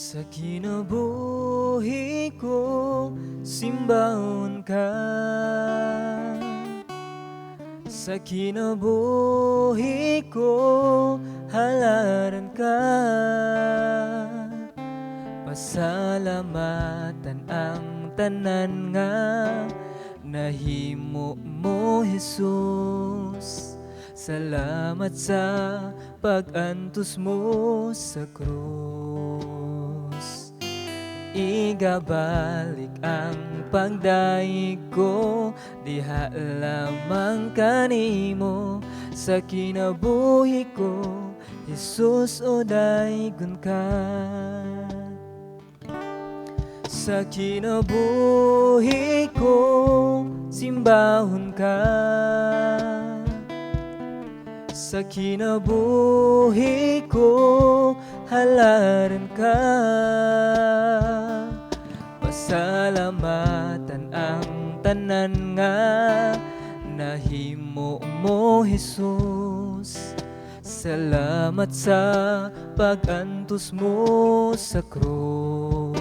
Sa kinabuhi ko, simbahon ka. Sa kinabuhi ko, halaran ka. Pasalamatan ang tanan nga nahimo mo, Jesus. Salamat sa pag-antos mo sa krus. Igabalik ang pagdayeg ko diha lamang kanimo. Sa kinabuhi ko, Jesus, o daygon ka. Sa kinabuhi ko, simbahon ka. Sa kinabuhi ko, halaran ka. Pasalamatan ang tanan nga nahimo mo, Jesus. Salamat sa pag-antos mo sa krus.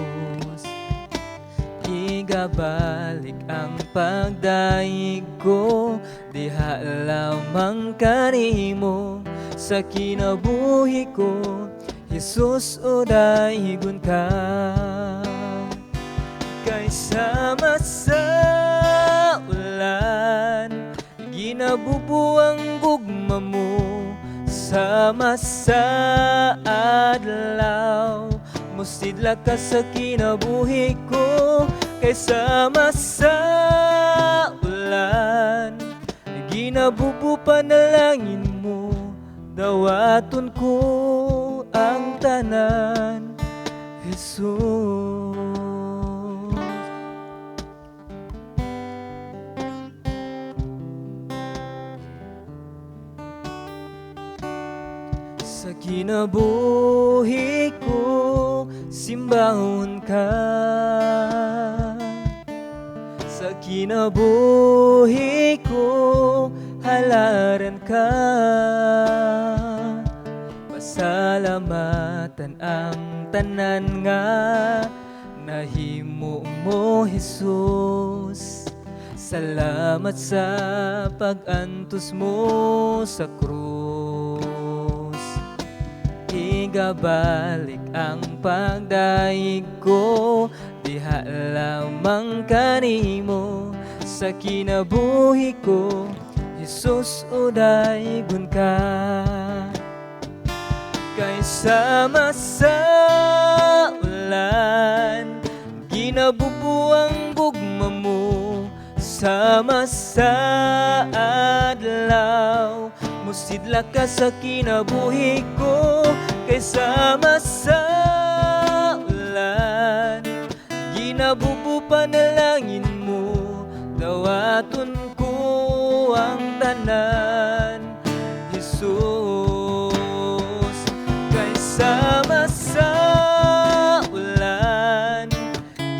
Igabalik ang pagdayeg ko diha lamang kanimo. Sa kinabuhi ko, Jesus, o daygon ka. Kay sama sa ulan, ginabubo ang gugma mo. Sama sa adlaw, musidla ka sa kinabuhi ko. Kay sama sa ulan, ginabubo panalangin mo. Dawaton ko ang tanan, Jesus. Sa kinabuhi ko, simbahon ka. Sa kinabuhi ko, halaran ka. Pasalamatan ang tanan nga nahimo mo, Jesus. Salamat sa pag-antos mo sa krus. Igabalik ang pagdayeg ko diha lamang kanimo. Sa kinabuhi ko, Jesus, o daygon ka. Kay sama sa ulan, ginabubo ang gugma mo. Sama sa adlaw, musidla ka sa kinabuhi ko. Kay sama sa ulan, ginabubo panalangin mo. Dawaton ko ang tanan, Jesus. Kay sama sa ulan,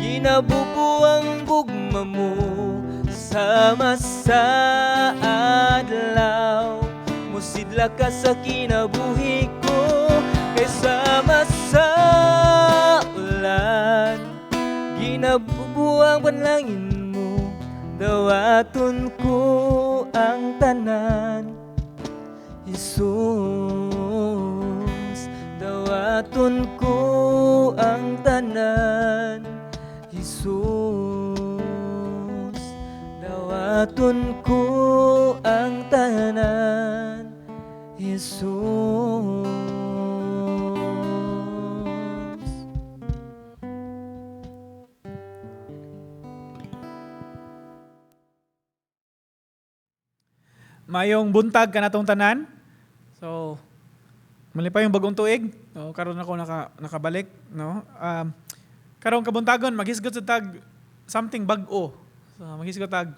ginabubo ang gugma mo. Sama sa adlaw, musidla ka sa kinabuhi ko. Kay sama sa ulan, ginabubo ang panalangin mo. Dawaton ko ang tanan, Jesus. Dawaton ko ang tanan, Jesus. Dawaton ko ang tanan, Jesus. Mayong buntag kanatong tanan. So, malipay yung bagong tuig. No, karon ako nakabalik, no. Karong kabuntagon maghisgot sa tag something bag-o. So, maghisgot tag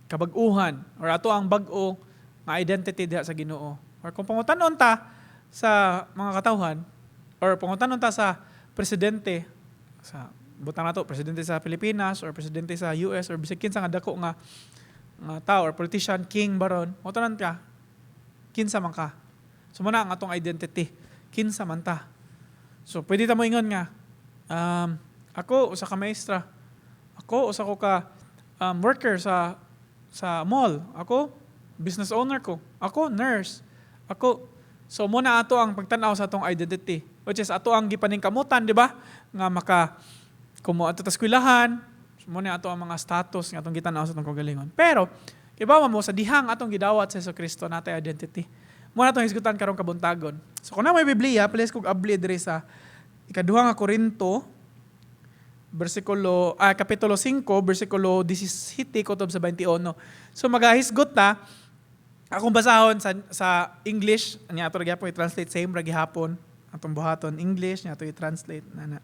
kabag-uhan or ato ang bag-o nga identity diha sa Ginoo. Or kung pangutan-on ta sa mga katawhan or pangutan-on ta sa presidente sa butang nato, presidente sa Pilipinas or presidente sa US or bisag kinsa nga dako nga nga tao or politician, king baron, pangutan-on ka, kinsa man ka? So muna ang atong identity, kinsa man ta? So pwede ta moingon nga Ako usa ka maestra. Ako usa ko ka worker sa mall. Ako business owner ko. Ako nurse. Ako. So mao na ato ang pagtan-aw sa atong identity, which is ato ang gipaningkamutan, di ba? Nga maka kung moadto ta eskwelahan, so mao na ato ang mga status nga atong gitan-aw sa atong kaugalingon. Pero kibaw mo sa dihang atong gidawat sa Kristo natay identity. Mao na atong hisgutan karong kabuntagon. So kung naa may Biblia, please kog abli diri sa Ikaduha nga Korinto, bersikulo kapitulo 5, bersikulo 17 kutob sa 21. So magahisgot ta. Akong basahon sa English, nya ato ra gyapon i-translate, same ra gihapon atong buhaton, English nya ato i-translate nana.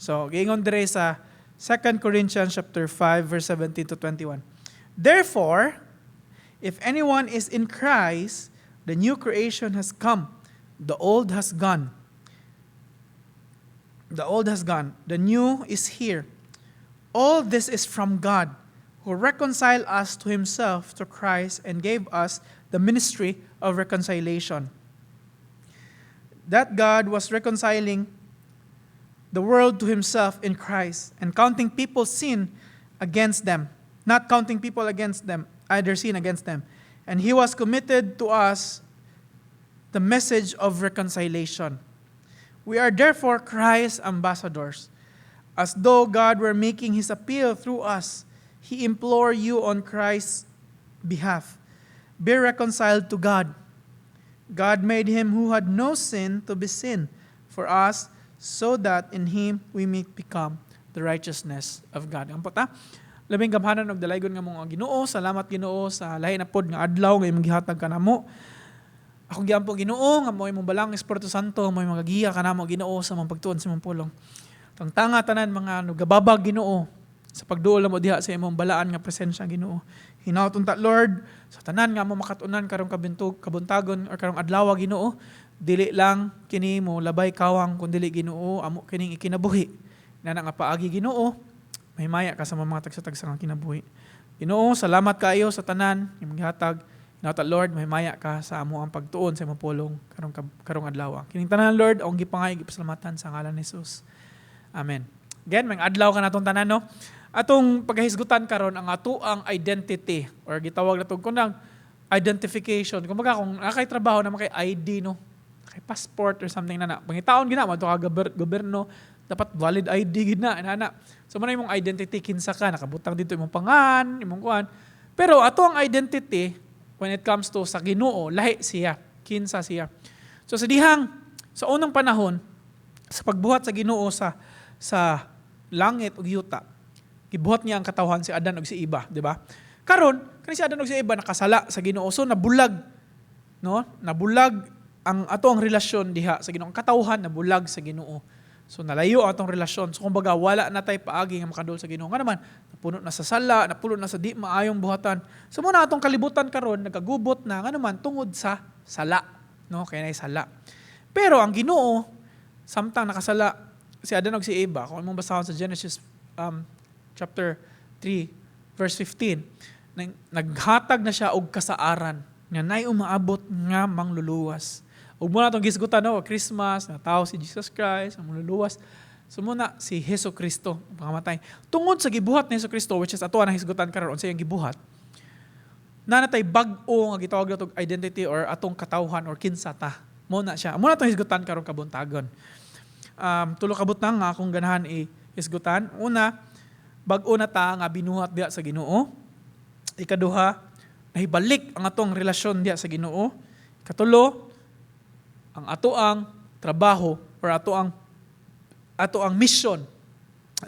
So giingon dire sa 2 Corinthians chapter 5 verse 17 to 21. "Therefore, if anyone is in Christ, the new creation has come. The old has gone. The old has gone. The new is here. All this is from God, who reconciled us to himself through Christ and gave us the ministry of reconciliation. That God was reconciling the world to himself in Christ and counting people's sin against them, not counting people against them, either sin against them. And he was committed to us the message of reconciliation. We are therefore Christ's ambassadors. As though God were making his appeal through us, we implore you on Christ's behalf. Be reconciled to God. God made him who had no sin to be sin for us, so that in him we may become the righteousness of God." Ampo ta. Labing gamhanan og dalaygon nga among Ginoo, salamat, Ginoo, sa lahi na pod nga adlaw nga imong gihatag kanamo. Ako giampo, Ginoo, nga mo imong Balaang Espiritu Santo mo magagiya kanamo, Ginoo, sa among pagtuon sa imong pulong. Tangtanga tanan mga nugababag, Ginoo, sa pagduol mo diha sa imong balaan nga presensya, Ginoo. Hinaut unta, Lord, sa tanan nga mo makatunan karong kabintug kabuntagon or karong adlaw, Ginoo, dili lang kini mo labay kawang kun dili, Ginoo, amo kining ikinabuhi. Nana nga paagi, Ginoo, mahimaya ka sa mga tagsa-tagsa nga kinabuhi. Ginoo, salamat kaayo sa tanan imong gihatag. Hinaut, Lord, mahimaya ka sa amo ang pagtuon sa imong pulong karong adlaw. Kining tanan, Lord, akong gipangay gipasalamatan sa ngalan ni Jesus. Amen. Again, maayong adlaw kanatong tanan, no. Atong paghahisgutan karon ang ato ang identity or gitawag nato kunang identification. Kumbaga kung naa kay trabaho na kay ID, no, kay passport or something na na. Pangitaon gina mo ka gobyerno, dapat valid ID gid na ana. So mao na imong identity, kinsa ka, nakabutang dito imong pangan, imong kuan. Pero ato ang identity when it comes to sa Ginoo, lahi siya, kinsa siya. So sa dihang sa unang panahon sa pagbuhat sa Ginoo sa langit ug yuta, gibuhat niya ang katawhan, si Adan ug si Eva, di ba? Karon, kani si Adan ug si Eva nakasala sa Ginoo, so nabulag, no? Nabulag ang ato ang relasyon diha sa Ginoo. Ang katawhan nabulag sa Ginoo. So nalayo ang atong relasyon. So kumbaga wala na tay paagi nga makadul sa Ginoo. Nga naman, napuno na sa sala, napuno na sa di maayong buhatan. So mao na atong kalibutan karon nagagubot na, nga naman tungod sa sala, no? Kay nay sala. Pero ang Ginoo, samtang nakasala si Adan ug si Eva, kung imong basahon sa Genesis chapter 3 verse 15, naghatag na siya og kasaaran nga nay umaabot nga mangluluwas. Ug mao na atong gisgutan, no, Christmas, na tao si Jesus Christ, ang mangluluwas. So mao na si Hesus Kristo ang pangamatay. Tungod sa gibuhat ni Hesus Kristo, which is ato ang hisgutan karon unsa iyang gibuhat, naa na tay bag-o nga gitawag nato identity or atong katawhan or kinsa ta. Mao na siya. Mao na atong hisgutan karong kabuntagon. Tulo ka butang nga akong ganahan i-hisgutan. Una, bag-o na ta nga binuhat diha sa Ginoo. Ikaduha, nahibalik ang atong relasyon diha sa Ginoo. Katulo, ang ato ang trabaho or ato ang mission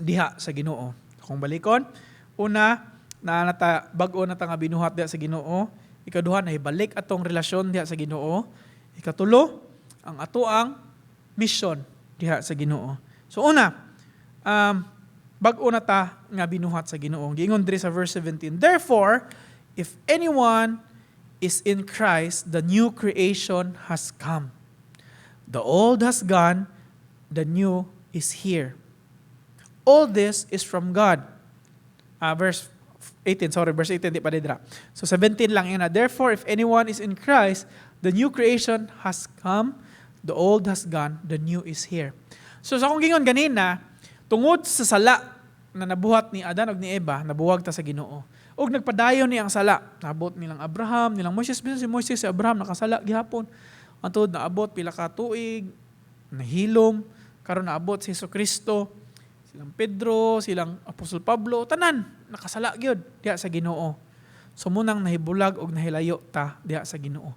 diha sa Ginoo. Kung balikon, una, naa na ta, bag-o na ta nga binuhat diha sa Ginoo. Ikaduha, nahibalik atong relasyon diha sa Ginoo. Ikatulo, ang ato ang mission diha sa Ginoo. So una, bag-o na ta nga binuhat sa Ginoo. Giingon diri sa verse 17, "Therefore, if anyone is in Christ, the new creation has come. The old has gone, the new is here. All this is from God." Verse 18, sorry, verse 18, di pa didra. So 17 lang yun na. "Therefore, if anyone is in Christ, the new creation has come, the old has gone, the new is here." So sa akong gingon ganina, Tungod sa sala na nabuhat ni Adan ug ni Eva, nabuwag ta sa Ginoo. Ug nagpadayon ni ang sala. Nabot nilang Abraham, nilang Moises, bisan si Moises, si Abraham nakasala gihapon. Antod naabot pila ka tuig, nahilom, karon naabot si Kristo, silang Pedro, silang Apostol Pablo, tanan nakasala gyud diha sa Ginoo. So munang nahibulag og nahilayo ta diha sa Ginoo.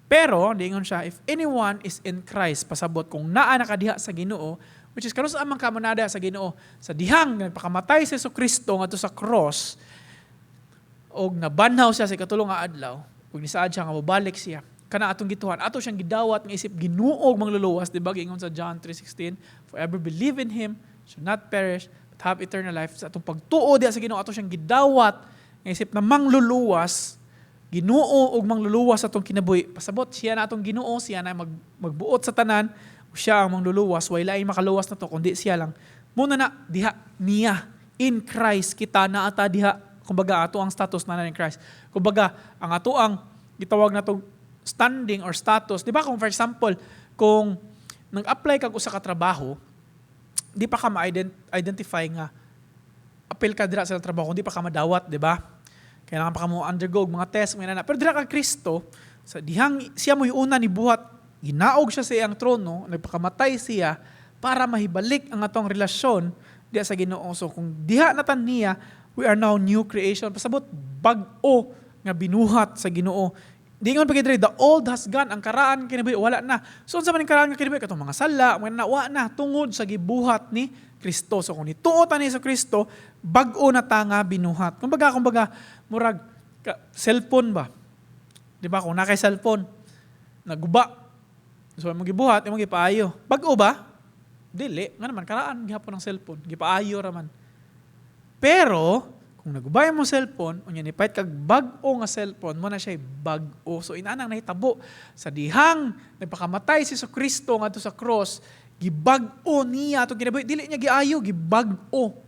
Pero diingon siya, if anyone is in Christ, pasabot kung naa na ka diha sa Ginoo, which is karon sa amang kamonada sa Ginoo, sa dihang nagpakamatay si Kristo ngadto sa cross, og nabanhaw siya sa ikatulo nga adlaw, ug nisaad siya nga mobalik siya. Kana atong gituhan, ato siyang gidawat nga isip Ginoo ug mangluluwas, di ba? Giingon sa John 3:16, "Whoever believe in him should not perish but have eternal life." Sa atong pagtuo diha sa Ginoo, ato siyang gidawat nga isip na mangluluwas, Ginoo ug mangluluwas sa atong kinabuhi. Pasabot siya na atong Ginoo, siya na magbuot sa tanan, siya ang mangluluwas, way laing makaluwas nato kundi siya lang. Muna na diha niya, in Christ kita naa ta diha. Kumbaga ato ang status na in Christ. Kumbaga ang ato ang gitawag nato standing or status, di ba, kung for example, kung nag-apply kag usa ka trabaho, di pa ka ma-identify nga apil ka dira sa trabaho kung di pa ka madawat, di ba? Kailangan pa ka mo undergo og mga test, mga nana. Pero dira ka Kristo, sa dihang siya mo'y una ni buhat, ginaog siya sa iyang trono, nagpakamatay siya para mahibalik ang atong relasyon diha sa Ginoo. So kung diha na tan niya, we are now new creation. Pasabot bag-o nga binuhat sa Ginoo. Di nga pagkidre, the old has gone, ang karaan kinabuhi wala na. So unsa man ang karaan nga kinabuhi, katong mga sala, mga na, wa na tungod sa gibuhat ni Kristo. So kung nituo ta ni Kristo, bag-o na ta nga binuhat. Kumbaga murag ka, cellphone ba? Di ba kung naa kay cellphone, naguba. So imong gibuhat, imong gipaayo. Bag-o ba? Dili, nga naman karaan gihapon ang cellphone, gipaayo ra man. Pero kung nagubay mo cellphone, unya nipalit kag bag-o nga cellphone, mo na siya bag-o. So inanang nahitabo sa dihang nagpakamatay si Kristo ngadto sa cross, gibag-o niya atong kinabuhi. Dili niya giayo, gibag-o.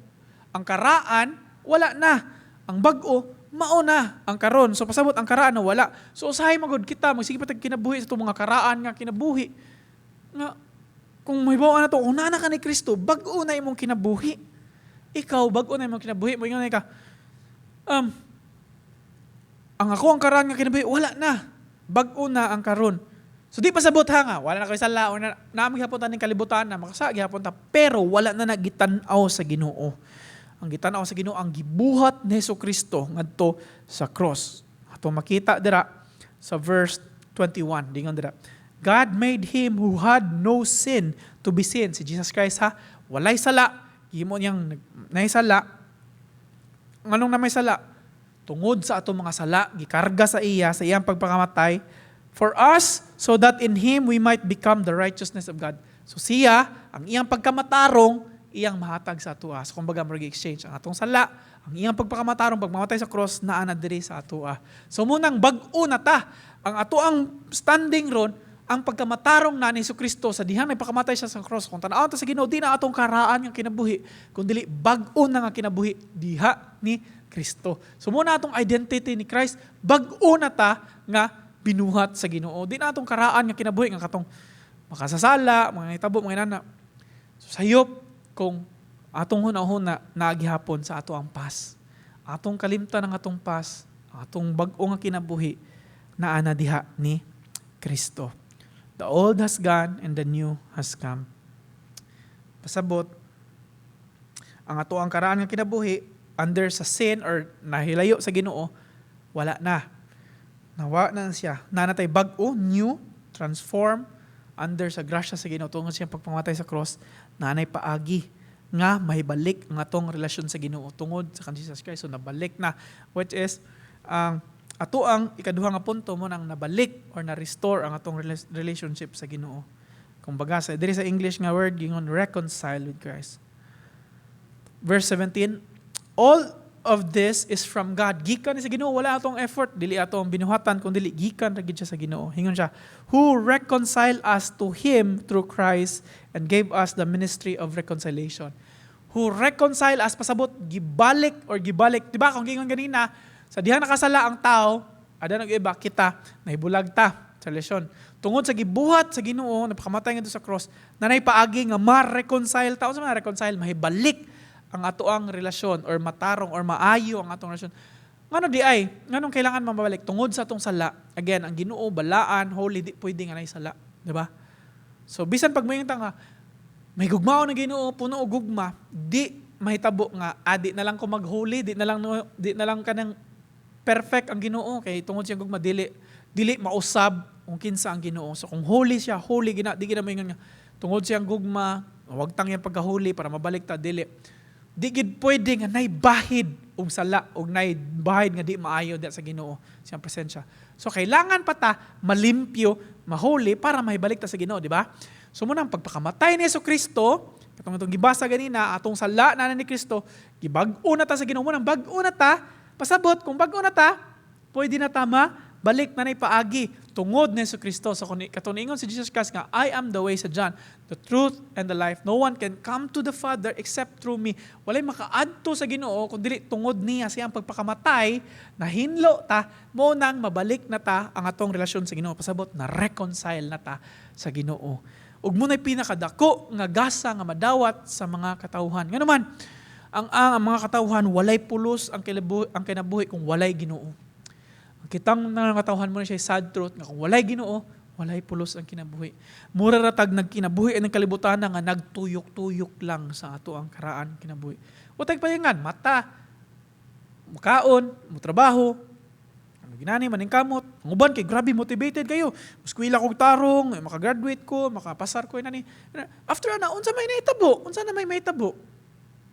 Ang karaan wala na. Ang bag-o mao na ang karon. So pasabot ang karaan na wala. So usahay magod kita magsige pa tag kinabuhi sa atong mga karaan nga kinabuhi. Nga kung mahibaw na to, kung naa na ka ni Kristo, bag-o na imong kinabuhi. Ikaw, bag-o na imong kinabuhi. Mo ingon ka, ang ako ang karaan nga kinabuhi, wala na. Bag-o na ang karon. So di pa sabot ha nga, wala na koy sala, o na, naa gihapon ta ning kalibutan na, makasa gihapon ta, pero wala na nagitan-aw sa Ginoo. Ang gitan-aw sa Ginoo ang gibuhat ni Hesus Kristo ngadto sa cross. Ato makita dira sa verse 21, dingon dira. God made him who had no sin to be sin. Si Jesus Christ ha, walay sala, gihimo niyang nahisala. Nganong na may sala? Tungod sa atong mga sala, gikarga sa iya, sa iyang pagpakamatay, for us, so that in Him we might become the righteousness of God. So siya, ang iyang pagkamatarong, iyang mahatag sa atoa. So kumbaga, murag exchange ang atong sala, ang iyang pagpakamatarong, pagmamatay sa cross, naa na diri sa atoa. So munang bag-o na ta. Ang ato ang standing ron, ang pagkamatarong na ni Kristo sa dihang nagpakamatay siya sa cross. Kung tan-awon ta sa Ginoo, di na atong karaan nga kinabuhi, kun dili bag-o na nga kinabuhi diha ni Kristo. So muna atong identity ni Christ, bag-o na ta nga binuhat sa Ginoo. Di na atong karaan nga kinabuhi nga katong makasasala, mga hitabo, mga inana. So sayop kung atong hunahuna naa gihapon sa ato ang past. Atong kalimtan ang atong past, atong bag-o nga kinabuhi naa na diha ni Kristo. The old has gone and the new has come. Pasabot, ang ato ang karaan nga kinabuhi under sa sin or nahilayo sa Ginoo, wala na. Nawa na siya. Naa na tay bag-o, new, transform, under sa grasya sa Ginoo tungod siyang pagpamatay sa cross, naa nay paagi nga mahibalik ang atong relasyon sa Ginoo tungod sa kan Jesus Christ. So nabalik na, which is ang ato ang ikaduha nga punto mo nang nabalik or na-restore ang atong relationship sa Ginoo. Kumbaga sa diri sa English nga word gingon reconcile with Christ. Verse 17, all of this is from God. Gikan ni sa Ginoo, wala atong effort, dili atong binuhatan kun dili gikan ra gid siya sa Ginoo. Hingon siya, who reconciled us to him through Christ and gave us the ministry of reconciliation. Who reconcile us, pasabot gibalik or gibalik. Di ba kung gingon ganina, sa dihang nakasala ang tao, ada nag iba kita, nahibulag ta. sa relasyon. Tungod sa gibuhat sa Ginoo, nagpakamatay ngadto sa cross, nanay paagi nga ma-reconcile ta. Unsa man reconcile? Mahibalik ang atoang relasyon or matarong or maayo ang atong relasyon. Ngano di ay? Nganong kailangan mabalik? Tungod sa atong sala. Again, ang Ginoo balaan, holy, di pwede nga nay sala, di ba? So bisan pag moingon ta nga may gugmaon ng Ginoo, puno og gugma, di mahitabo nga di na lang ko maghuli, di na lang no, di na lang kanang perfect ang Ginoo kay tungod siyang gugma, dili dili mausab kung kinsa ang Ginoo. So kung holy siya, holy gina, di gina moingon nga tungod siyang gugma, wag tang iyang pagkahuli para mabalik ta, dili. Di gid pwede nga nay bahid og sala og nay bahid nga di maayo di sa Ginoo siyang presensya. So kailangan pa ta malimpyo, mahuli para mahibalik ta sa Ginoo, di ba? So mao nang pagpakamatay ni Hesus Kristo, katong itong gibasa ganina, atong sala na ni Kristo, gibag-o na ta sa Ginoo. Mao nang bag-o na ta, pasabot kung bag-o na ta, pwede na ta balik na nay paagi tungod ni Hesus Kristo. So kung katong ingon si Jesus Christ nga, "I am the way," sa John, "the truth and the life. No one can come to the Father except through me." Walay makaadto sa Ginoo kung dili tungod niya siyang pagpakamatay, nahinlo ta, mao nang mabalik na ta ang atong relasyon sa Ginoo. Pasabot na reconcile na ta sa Ginoo. Ug mao na'y pinakadako nga gasa nga madawat sa mga katawhan. Ngano man, ang mga katawhan, walay pulos ang kinabuhi kung walay Ginoo. Ang kitang mga katawhan, mao na siya sad truth nga kung walay Ginoo, walay pulos ang kinabuhi. Mura ra tag nagkinabuhi ang kalibutan nga nagtuyok-tuyok lang sa ato ang karaan kinabuhi. Utay payangan, mata, mukaon, mutrabaho, ginani maningkamot. Ang uban kay grabe motivated kayo. Eskwela kog tarong, makagraduate ko, makapasar ko nani. After ana, unsa may nahitabo? Unsa na may mahitabo?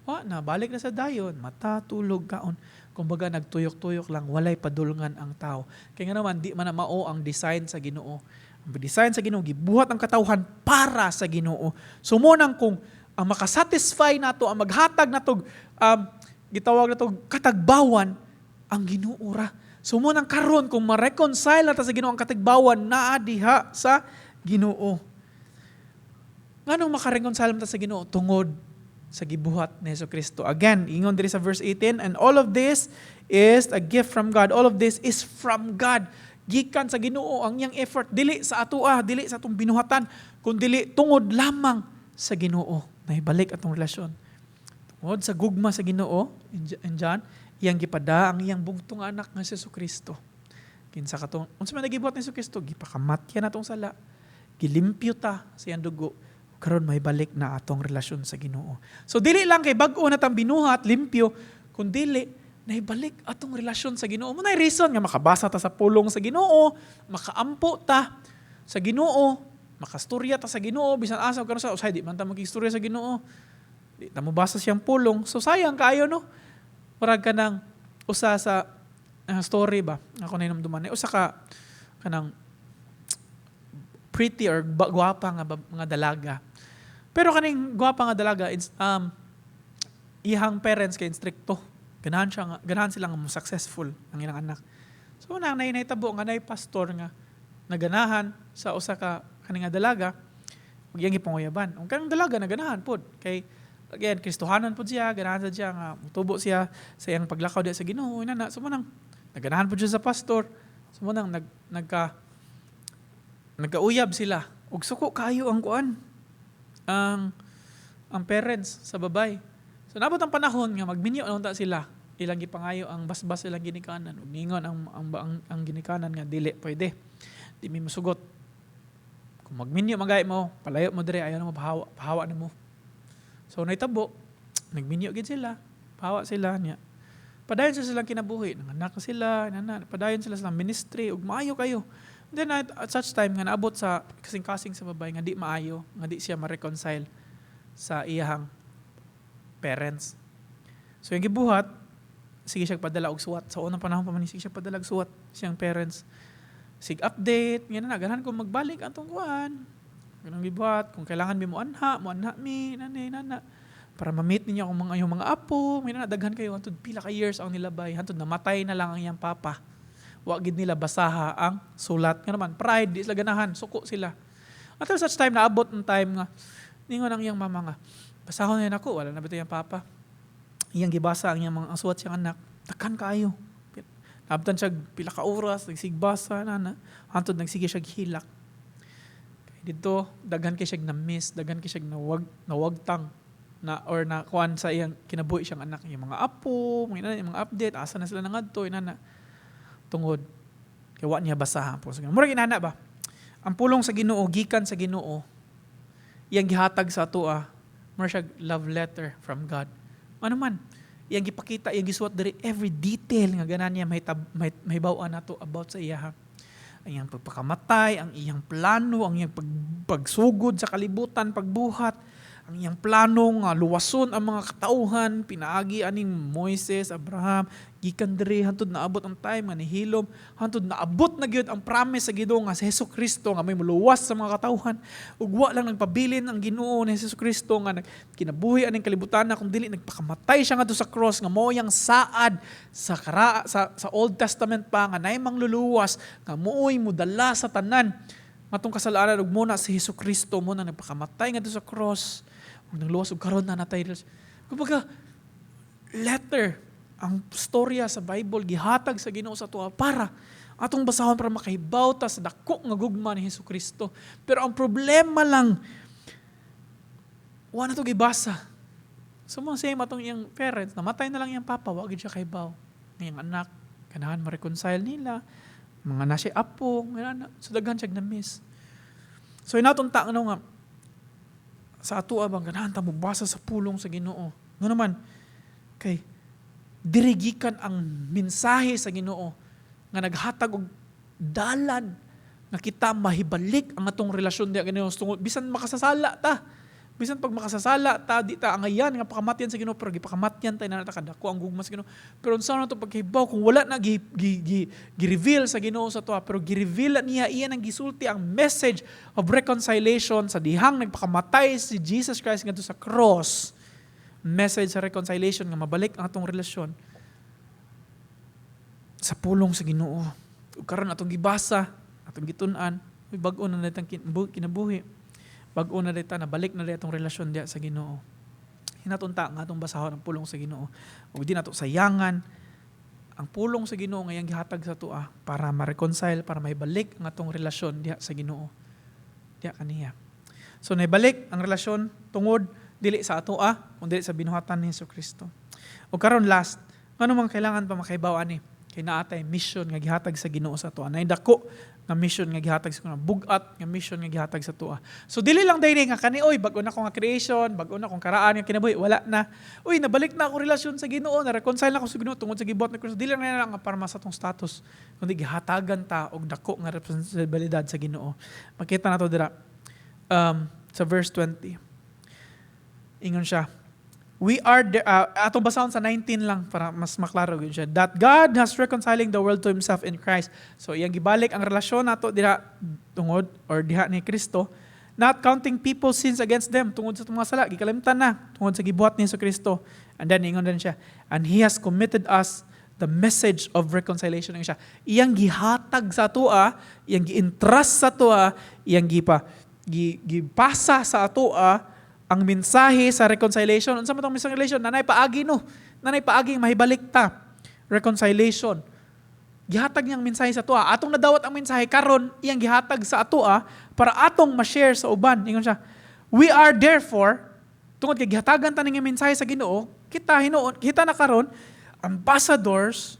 Wa na, balik na sa dayon, mata, tulog, kaon. Kumbaga nagtuyok-tuyok lang, walay padulngan ang tao. Kaya nga naman, di man na mao ang design sa Ginoo. Ang design sa Ginoo, gibuhat ang katawhan para sa Ginoo. So mao nang kung ang makasatisfy nato, ang maghatag nato, gitawag nato katagbawan, ang Ginoo ra. So mao nang karon kung ma-reconcile na ta sa Ginoo, ang katigbawan naa diha sa Ginoo. Nganong makareconcile ta sa Ginoo? Tungod sa gibuhat ni Hesus Kristo. Again, ingon diri sa verse 18, "And all of this is a gift from God." All of this is from God. Gikan sa Ginoo ang iyang effort, dili sa atoa, dili sa atong binuhatan, kun dili tungod lamang sa Ginoo. Naibalik atong relasyon. Tungod sa gugma sa Ginoo, in John, iyang gipada ang iyang bugtong anak nga si Hesus Kristo. Kinsa katong unsa man nagibuhat ni Hesus Kristo, gipakamatya natong sala. Gilimpyo ta sa iyang dugo, karon may balik na atong relasyon sa Ginoo. So dili lang kay bag-o na tang binuhat, limpyo, kun dili naibalik atong relasyon sa Ginoo. Mao na reason nga makabasa ta sa pulong sa Ginoo, makaampo ta sa Ginoo, makastorya ta sa Ginoo bisan asa karon sa usay di man ta makistorya sa Ginoo. Di ta mobasa siyang pulong. So sayang kaayo, no. Murag ka ng usa sa story ba ako na hinumduman, usa ka kanang pretty or gwapa nga mga dalaga. Pero kaning gwapa nga dalaga, it's, iyang parents kay strikto. Ganahan sila nga mo successful ang ilang anak. So nang nay nahitabo nga nay pastor nga naganahan sa usa ka kani nga dalaga ug iyang gipanguyaban. Ang kanang dalaga naganahan pod kay again Kristohanon pod siya, ganahan sa siya nga mutubo siya sa iyang paglakaw diya sa Ginoo inana. So mao nang naganahan pod siya sa pastor. So mao nang nagkauyab sila ug suko kayo ang kuan ang parents sa babay. So nabot ang panahon nga magminyo na unta sila. Ilang gipangayo ang basbas ilang ginikanan ug ningon ang ginikanan nga dili pwede. Di mi mosugot. Kung magminyo magay mo, palayo mo dire, ayaw na mo pahawa, pahawa na mo. So nahitabo, nagminyo gid sila, pahawa sila niya. Padayon sila silang kinabuhi, nanganak na sila, nana, padayon sila sa ministry ug maayo kayo. Then at such time nga naabot sa kasing-kasing sa babae nga di maayo, nga di siya ma-reconcile sa iyahang parents. So yung gibuhat, sige siya padala og suwat. Sa unang panahon pa man, sige siya padala og suwat siyang parents. Sig update, nga na ganahan ko magbalik atong kuan. Ganang gibuhat, kung kailangan mi mo anha, mo anha mi, nani nana. Para ma-meet ninyo akong mga yung mga apo, may na daghan kayo hantod pila ka years ang nilabay, hantod namatay na lang ang iyang papa. Wa gid nila basaha ang sulat. Nga naman, pride, di sila ganahan, suko sila. Until such time, naabot ang time nga, ningon ang iyang mama nga, "Basahon na ako, wala na ba ito iyang papa?" Iyang gibasa ang iyang mga ang suwat siyang anak, daghan kaayo. Naabtan siya pila ka oras, nagsigbasa na na. Hantod nagsige siya hilak. Kay dito daghan kay siya na-miss, daghan kay siya nawagtang na or na kuan sa iyang kinabuhi siyang anak, yung mga apo, mga ina, yung mga update, asa na sila nangadto, inana. Tungod kay wa niya basahan po. So, murag inana ba? Ang pulong sa Ginoo gikan sa Ginoo, iyang gihatag sa atoa, mura siya love letter from God. Ano man, iyang gipakita, iyang gisuwat diri every detail nga ganan niya mahibaw-an nato about sa iya ha. Ang iyang pagpakamatay, ang iyang plano, ang iyang pagsugod sa kalibutan, pagbuhat, ang iyang plano nga luwason ang mga katauhan pinaagi aning Moises, Abraham, gikan diri hantod naabot ang time nga nihilom, hantod naabot na gyud ang promise sa Ginoo nga si Hesus Kristo nga may muluwas sa mga katauhan. Ug wa lang nagpabilin ang Ginoo ni Hesus Kristo nga kinabuhi aning kalibutan na kung dili nagpakamatay siya ngadto sa cross nga mao yang saad sa kara, sa Old Testament pa nga naay mangluluwas nga mooy modala sa tanan matong kasalanan, ug mo na si Hesus Kristo mo na nagpakamatay ngadto sa cross ug nangluwas, ug karon na natay. Kumbaga, letter ang storya sa Bible gihatag sa Ginoo sa atoa para atong basahon, para makahibaw ta sa dako nga gugma ni Hesus Kristo. Pero ang problema lang, wa na to gibasa. So mo same atong iyang parents, namatay na lang iyang papa, wa gid siya kahibaw. Iyang anak, ganahan ma-reconcile nila, mga na siya apo, nga na, so daghan siya na-miss. So hinatong ta ano nga sa ato bang ganahan ta mobasa sa pulong sa Ginoo. Nga naman kay diri gikan ang mensahe sa Ginoo nga naghatag og dalan nga kita mahibalik ang atong relasyon diha Ginoo tungod bisan makasasala ta. Bisan pag makasasala ta, di ta angayan nga pakamatyan sa Ginoo, pero gipakamatyan tayo na kadako ang gugma sa Ginoo. Pero unsa na to pagkahibaw kung wala na gi, gi, gi, gi-reveal sa Ginoo sa atoa? Pero gi-reveal niya, iya nang gisulti ang message of reconciliation sa dihang nagpakamatay si Jesus Christ ngadto sa cross. Message sa reconciliation nga mabalik ang atong relasyon sa pulong sa Ginoo. Ug karon atong gibasa, atong gitun-an, uy, bag-o na natang kinabuhi. Bag-o na dita, nabalik na atong relasyon diya sa Ginoo. Hinatunta nga atong basahon ang pulong sa Ginoo. Ug di nato sayangan ang pulong sa Ginoo nga iyang gihatag sa atoa para ma-reconcile, para maibalik ang atong relasyon diha sa Ginoo. Diha kaniya. So naibalik ang relasyon tungod dili sa atoa, kundi sa binuhatan ni Hesus Kristo. O karon last, ngano man kailangan pa makahibaw ani? Kay naa tay mission nga gihatag sa Ginoo sa atoa. Nay dako nga mission nga gihatag sa Ginoo, bug-at nga mission nga gihatag sa atoa. So dili lang dayni nga kani, oy, bag-o na akong nga creation, bag-o na akong karaan nga kinabuhi, wala na. Uy, nabalik na akong relasyon sa Ginoo, na-reconcile na ako sa Ginoo tungod sa gibuhat ni Kristo. Dili lang na nga para sa atong status, kundi gihatagan ta og dako nga responsibilidad sa Ginoo. Makita nato dira sa verse 20. Ingon siya, we are the, atong basahon sa 19 lang para mas maklaro gyud siya. That God has reconciling the world to himself in Christ. So iyang gibalik ang relasyon nato dira tungod or diha ni Kristo, not counting people's sins against them, tungod sa atong mga sala gikalimtan na tungod sa gibuhat ni Kristo. And then ingon din siya, and he has committed us the message of reconciliation. Ingon siya, iyang gihatag sa atoa, iyang gi-entrust sa atoa, iyang gipasa sa atoa ang mensahe sa reconciliation. Unsa man tong reconciliation? Nanay paagi no. Nanay paagi mahibalik ta. Reconciliation. Gihatag niyang mensahe sa atoa. Atong nadawat ang mensahe karon, iyang gihatag sa atoa para atong ma-share sa uban. Ingon siya, we are therefore, tungod kay gihatagan ta ning mensahe sa Ginoo, kita hinuon, kita na karon ambassadors,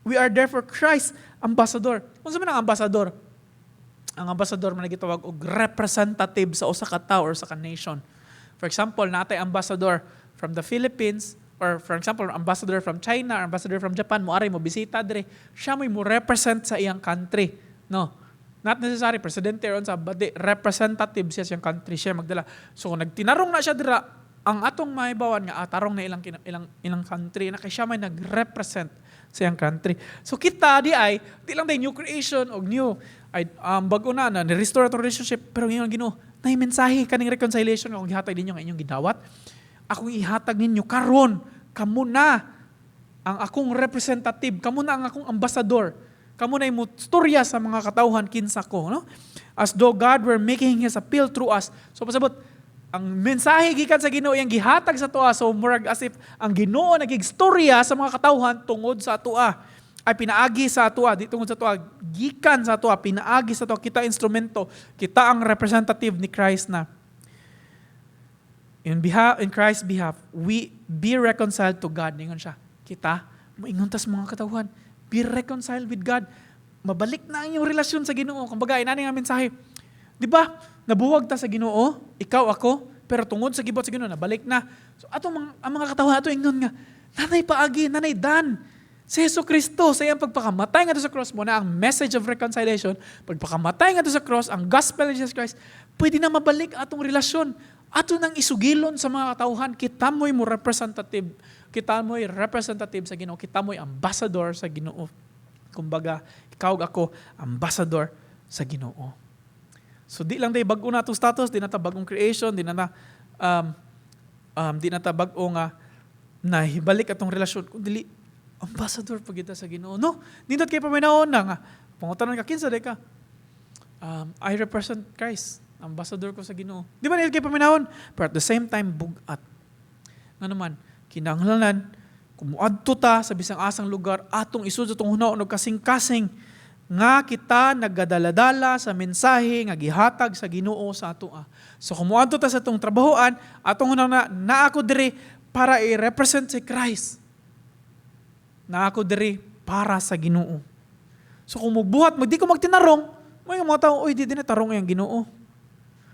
we are therefore Christ ambassador. Unsa man ang ambassador? Ang ambassador man gitawag og representative sa usa ka tawo or sa ka nation. For example, natay ambassador from the Philippines or, for example, ambassador from China or ambassador from Japan mo ari mo bisita dire, siya mo'y mo represent sa iyang country, no? Not necessary presidente or unsa, but the representative siya sa iyang country, siya magdala. So kung nagtinarong na siya dira, ang atong mahibawan nga tarong na ilang country na kay siya may nag-represent sa iyang country. So kita di ay di lang day new creation og new ay bago na na ni-restore atong relationship, pero ngayon Ginoo nay mensahe kaning reconciliation nga akong gihatag ninyo nga inyong gidawat. Akong ihatag ninyo karon, kamo na ang akong representative, kamo na ang akong ambassador. Kamo na mo storya sa mga katawhan kinsa ko, no? As though God were making his appeal through us. So pasabot, ang mensahe gikan sa Ginoo iyang gihatag sa atoa, so murag as if ang Ginoo nagigstorya sa mga katawhan tungod sa atoa. Ay, pinaagi sa atoa, di tungod sa atoa, gikan sa atoa, pinaagi sa atoa, kita instrumento, kita ang representative ni Christ na. In Christ's behalf, we be reconciled to God. Ningon siya, kita, moingon tas mga katawhan, be reconciled with God. Mabalik na ang inyong relasyon sa Ginoo. Kumbaga, inani nga mensahe. Di ba? Nabuwag ta sa Ginoo, ikaw, ako, pero tungod sa gibuhat sa Ginoo, nabalik na. So atong mga, ang mga katawhan ato ingnon nga, naa nay paagi, naa nay daan. Si Jesu Kristo sa iyang pagpakamatay nga sa cross mao na ang message of reconciliation, pagpakamatay nga sa cross, ang gospel of Jesus Christ, pwede na mabalik atong relasyon. Ato nang isugilon sa mga katawhan, kita mo'y mo representative, kita mo'y representative sa Ginoo, kita mo'y ambassador sa Ginoo. Kumbaga, ikaw ug ako, ambassador sa Ginoo. So di lang day bag-o na atong status, di na ta bagong creation, di na ta bag-o nga nahibalik atong relasyon, kun dili ambassador pa kita sa Ginoo. No, nindot kay paminawon na nga pangutanan ka, "Kinsa day ka?" "I represent Christ. Ambassador ko sa Ginoo." Di ba nindot kay paminawon? Pero at the same time, bugat. Nga naman, kinahanglan kung muadto ta sa bisang asang lugar, atong isud sa atong hunahuna og kasing-kasing nga kita nagadaladala sa mensahe nga gihatag sa Ginoo sa atoa. So kung muadto ta sa atong trabahoan, atong hunahuna na ako diri para i-represent si Christ. Na ako diri para sa Ginoo. So kung magbuhat, magdi ko magtinarong, may mga tao, "Uy, di din tarong ang Ginoo."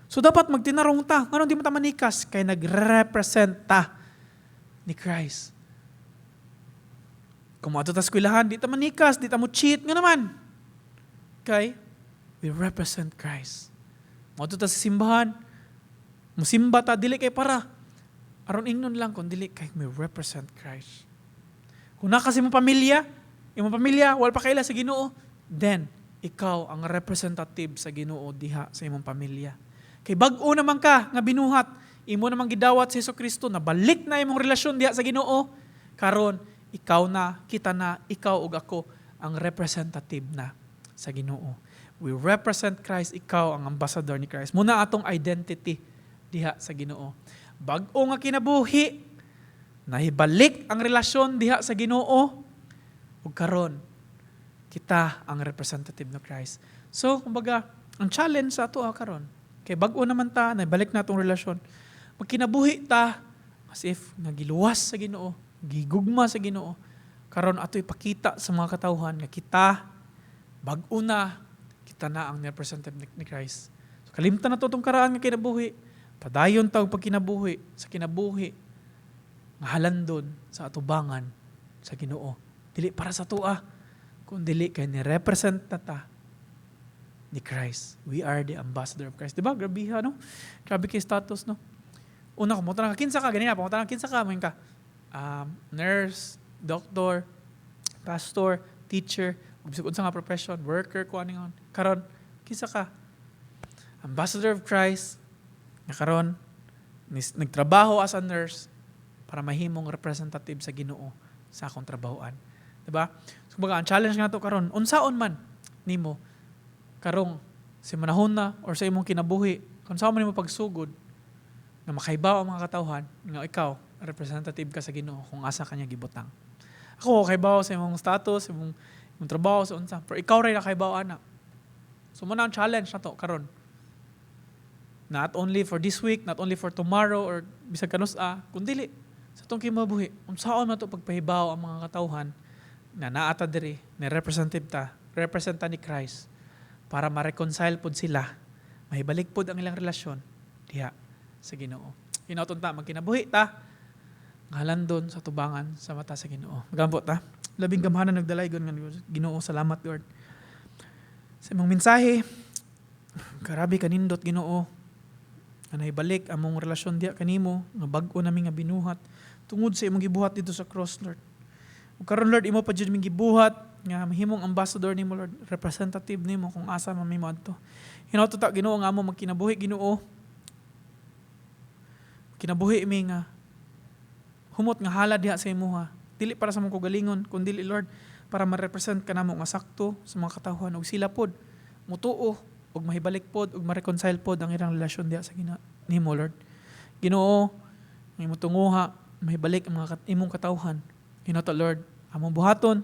So dapat magtinarong ta. Nganong di mo ta manikas? Kay nagre-represent ta ni Christ. Kung moadto ta eskwelahan, di ta manikas, di ta mo cheat, nga naman. Kay we represent Christ. Moadto ta sa simbahan, musimba ta, dili kay para aron ingnon lang, kung dili kay we represent Christ. Kung naa ka sa imong pamilya, imong pamilya, wala pa kaila sa Ginoo, then ikaw ang representative sa Ginoo diha sa imong pamilya. Kay bag-o naman ka nga binuhat, imo namang gidawat si Hesus Kristo, nabalik na imong relasyon diha sa Ginoo. Karon, ikaw na, kita na, ikaw ug ako ang representative na sa Ginoo. We represent Christ, ikaw ang ambassador ni Christ. Mao na atong identity diha sa Ginoo. Bag-o nga kinabuhi, nahibalik ang relasyon diha sa Ginoo, ug karon kita ang representative ni Christ. So, kumbaga, ang challenge sa ato karon, kay bag-o naman ta, nabalik na atong relasyon. Magkinabuhi ta as if nga giluwas sa Ginoo, gigugma sa Ginoo. Karon ato ipakita sa mga katawhan nga kita bag-o na, kita na ang representative ni Christ. So kalimtan na to itong karaan nga kinabuhi. Padayon ta og pagkinabuhi sa kinabuhi nga halandon sa atubangan sa Ginoo. Dili para sa atoa, kun dili kay ni-represent na ta ni Christ. We are the ambassador of Christ. Di ba? Grabe ha, no? Grabe kay status, no? Una, kung ka, "Kinsa ka?" Ganina, pangutan ka, "Kinsa ka?" Moingon ka, nurse, doctor, pastor, teacher, bisag unsa nga profession, worker ko ani. Karon, kinsa ka? Ambassador of Christ, nga karon nagtrabaho as a nurse para mahimong representative sa Ginoo sa akong trabahoan. Diba? So, kumbaga, ang challenge nga to karon, unsaon man nimo karong sa manahon na or sa imong kinabuhi, kung unsaon man nimo pagsugod nga makaibaw ang mga katawhan nga ikaw representative ka sa Ginoo kung asa kanya gibutang. Ako kaibaw sa imong status, sa imong trabaho, sa unsa, pero ikaw ray nakaibaw ana. So mao na ang challenge nato karon. Not only for this week, not only for tomorrow or bisag kanus-a, kun dili sa atong kinabuhi, unsaon man to pagpahibaw ang mga katawhan na naa ta diri, ni representative ta, representa ni Christ para ma-reconcile pod sila, mahibalik pod ang ilang relasyon diha sa Ginoo. Hinaot unta magkinabuhi ta nga halandon sa tubangan sa mata sa Ginoo. Magampo ta. Labing gamhanan ug dalaygon nga Ginoo, salamat, Lord, sa imong mensahe. Grabe kanindot, Ginoo, nga nahibalik among relasyon diha kanimo, nga bag-o nami nga binuhat tungod sa imong gibuhat dito sa cross, Lord. Ug karon, Lord, imo pa jud ming gibuhat nga mahimong ambassador nimo, Lord, representative nimo kung asa man mi moadto. Hinaot ta, Ginoo, nga amo magkinabuhi, Ginoo. Kinabuhi mi nga humot nga halad diha sa imuha. Dili para sa among kaugalingon, kun dili, Lord, para ma-represent ka namo nga sakto sa mga katawhan ug sila pod mutuo ug mahibalik pod ug ma-reconcile pod ang ilang relasyon diha sa Ginoo nimo, Lord. Ginoo, ang imong tunguha mahibalik ang mga imong katawhan. Hinaot, Lord, among buhaton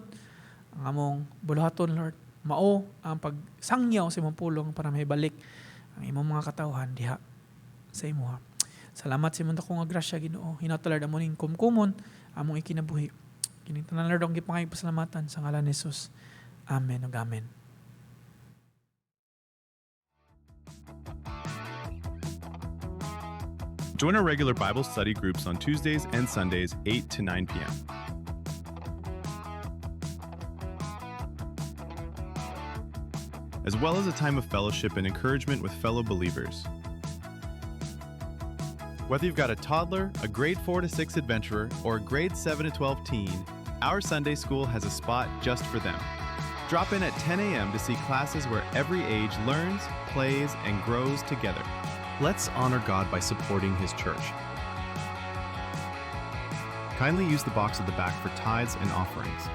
Ang among buluhaton, Lord, mao ang pagsangyaw sa imong pulong para mahibalik ang imong mga katawhan diha sa imuha. Salamat sa imong dako nga grasya, Ginoo. Hinata, Lord, amo ning kumkumon among ikinabuhi. Kining tanan, Lord, ang gipangayong pasalamatan sa ngalan ni Jesus. Amen ug amen. Join our regular Bible study groups on Tuesdays and Sundays, 8 to 9 p.m. As well as a time of fellowship and encouragement with fellow believers. Whether you've got a toddler, a grade 4 to 6 adventurer, or a grade 7 to 12 teen, our Sunday school has a spot just for them. Drop in at 10 a.m. to see classes where every age learns, plays, and grows together. Let's honor God by supporting His church. Kindly use the box at the back for tithes and offerings.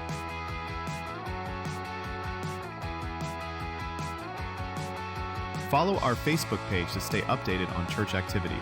Follow our Facebook page to stay updated on church activities.